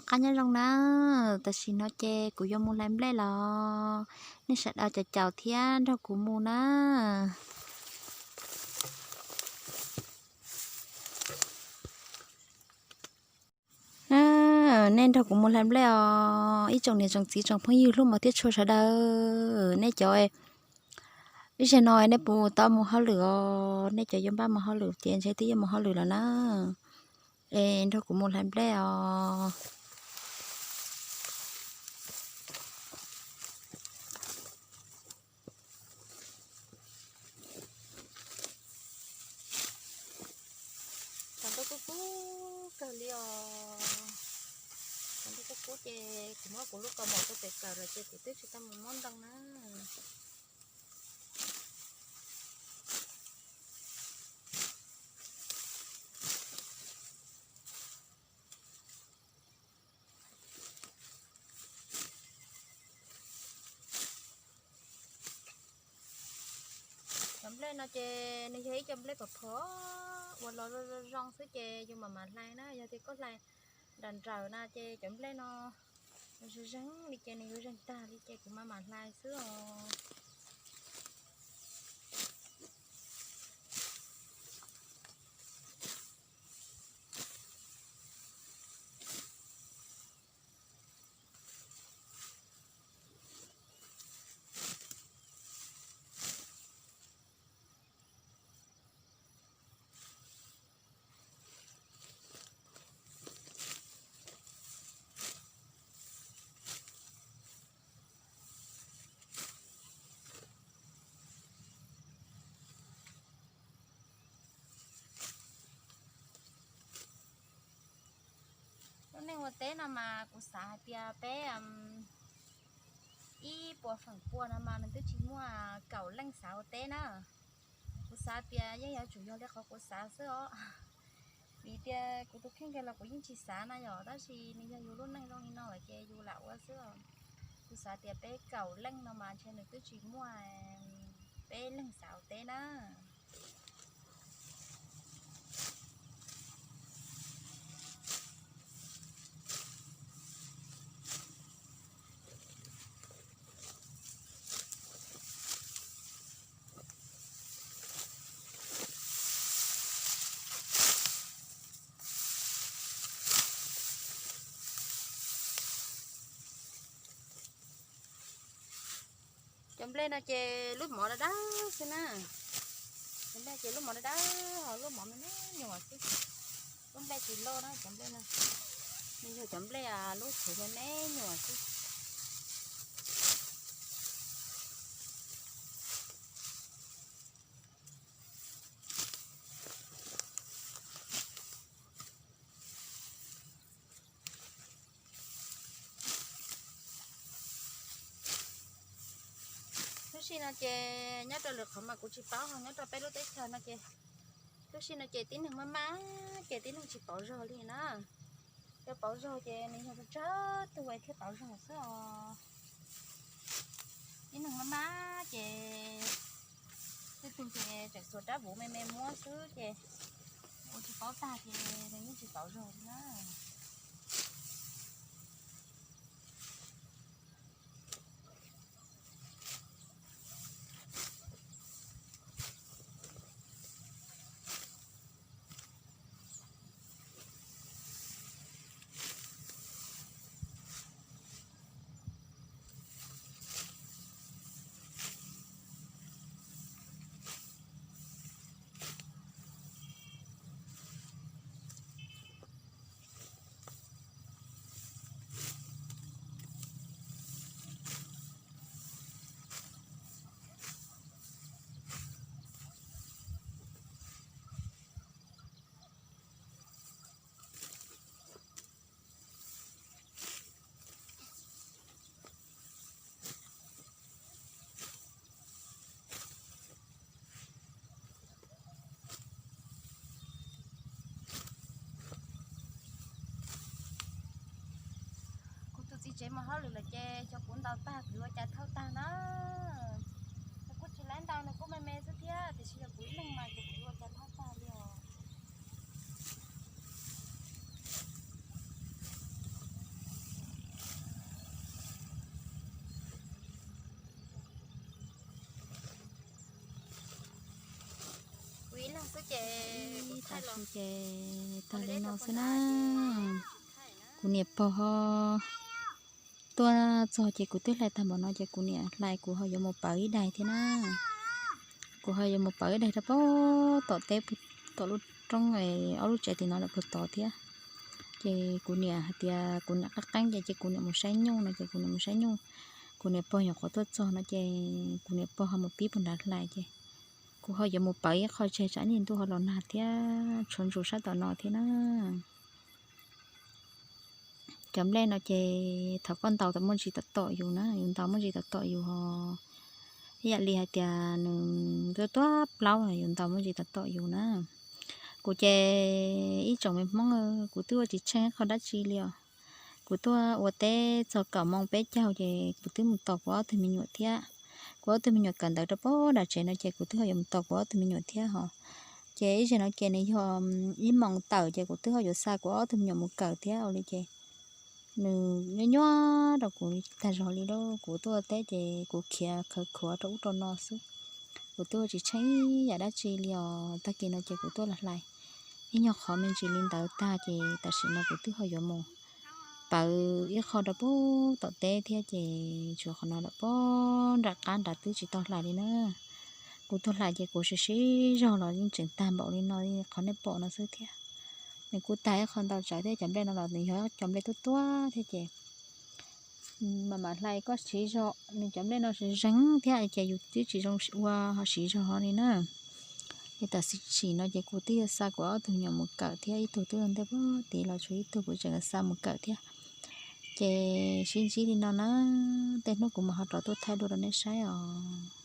Qab nyob zoo na, tam sim no ces kuv yuav mus hlais nplej los, nej sawv daws caum caum thiab nrog kuv mus na. Nej nrog kuv mus hlais nplej os, ib tsoom niam tsoom txiv tsoom phooj ywg hlub mos thiab tshua sawv daws. Nej cov ib zaug no nej puas tau mus hauj lwm os? Nej cov yuav npaj mus hauj lwm ces ntshe twb yuav mus hauj lwm lawm na. Es nrog kuv mus hlais nplej os. Tsaus ntuj kub kub kawg li os. Tsaus ntuj kub kub ces kuv muab kuv lub kaus mom rau pem kawm lawm ces kuv twb tsis tau mus muab ntoo na. Cov nplej no ces nws yog ib co nplej phom phom uas los zoo zoo xwb ces yus mam mam hlais na. Yog tias koj hlais nram nrawm na ces cov nplej no nws zeeg zeeg li ces nws yuav zeeg tag li ces kuv mam mam hlais xwb os. Lub neej ua teb no mas kuv xav hais tias peb ib puas feem pua no mas nws twb tsis muaj kaum leej xav ua teb na. Kuv xav tias yeej yuav tsum yog li qhov kuv xav xwb os. Vim tias kuv tus kheej kiag los kuv yeej tsis xav na yom, tab sis nws yog yus lub neej zoo li no lawm ces yus lam ua xwb os. Kuv xav tias peb kaum leej no mas ntshe nws twb tsis muaj peb leeg xav ua teb na. Cov nplej no ces lub mov dawb dawb xwb na. Cov nplej ces lub mov dawb dawb, ho lub mov me me nyuam xwb. Lub nplej tsis loj na cov nplej no. Nws yog cov nplej lub txhuv me me nyuam xwb. Lub sij no ces nyob rau lwm qhov mas kuv tsis paub, ho nyob rau peb lub teb chaws no ces lub sij no ces tib neeg maj maj ces tib neeg tsis pauv zog li na. Cov pauv zog ces nws yog tsawg tug thiaj pauv zog xwb os. Tib neeg maj maj ces tej tug ces tseem xuas rab vuv me me muab xwb ces ua tsis paub tag ces nws yeej tsis pauv zog li na. Kuv tus txiv tsev mus hauj lwm lawm ces cov kuv ntaus tag kuv ua cas thauj tag na. Nws kuj tsis laib ntau, nws kuj me me xwb thiab, tiam sis yog kuv ib leeg mas ces kuv ua cas thauj tag li os. Ib tav su ces tag li no xwb na. Kuv niam pog ho tuaj txog ces kuv twb hlais tag npaum no ces kuv niam hlais kuv ho yuav mus pawv ib daig thiab na. Kuv ho yuav mus pawv ib daig rau pem tom teb, tom lub roob, ob lub tsev tim no lawm puag tod thiab. Ces kuv niam hais tias kuv niam qab qeeb ces, ces kuv niam mus saib nyuj no ces kuv niam mus saib nyuj. Kuv niam pog nyuam qhuav tuaj txog no ces kuv niam pog ho mus pib puag nrad hlais ces kuv ho yuav mus pawv ib qho tseg tsam ib ntuj ho los nag thiab tshuav ntsus sab tom no thiab na. Cov nplej no ces thaum koj ntaus tau muaj ntsis tom tom yus na, yus ntaus muaj ntsis tom tom yus ho ib yam li hais tias nws tuaj tuaj plaub yus ntaus muaj ntsis tom tom yus na. Kuv ces ib tsoom me Hmoob, kuv twb ua tsis tsheej qhov dab tsi li os. Kuv tuaj ua teb txog kaum moo peb caug ces kuv twb mus tos kuv ob tug me nyuam thiab. Kuv ob tug me nyuam kawm ntawv rau pem nram tsev no ces kuv twb ho yuav mus tos kuv ob tug me nyuam thiab ho. Ces ib zaug no ces nws yog ib moos tawm ces kuv twb ho yuav xa kuv ob tug me nyuam mus kawm thiab ua li ces nws nyuaj nyuaj rau kuv tag zog li lauj. Kuv tuaj ua teb ces kuv khiav khawv khuav rau ub rau no xwb. Kuv twb ua tsis tsheej ib yam dab tsi li os. Tag kis no ces kuv tuaj los hlais ib nyuag qhov me ntsis li ntawd tag ces tam sim no kuv twb ho yuav mus pawv ib qho rau pem tom teb thiab ces tsuas qhov no lawm pem nram qab nrad twb tsis tau hlais li na. Kuv tuaj hlais ces kuv siv siv zog los yeej tseem tag npaum li no li qhov nej pom no xwb thiab. Nws kuj tag ib qho ntau tsawv thiab cov nplej no los nws yog cov nplej tuaj tuaj thiab ces mam mam hlais koj siv zog, nws cov nplej no zeeg thiab ces yus twb tsis zoo ua ho siv zog li na. Ces tam sim no ces kuv twb yuav xa kuv ob tug me nyuam mus kawm thiab ib tug twb ua ntej puag tid los tshuav ib tug kuv tseem xa mus kawm thiab. Ces sib ntsib li no na, tej hnub kuv mam ho rov tuaj thaij dua rau nej saib os.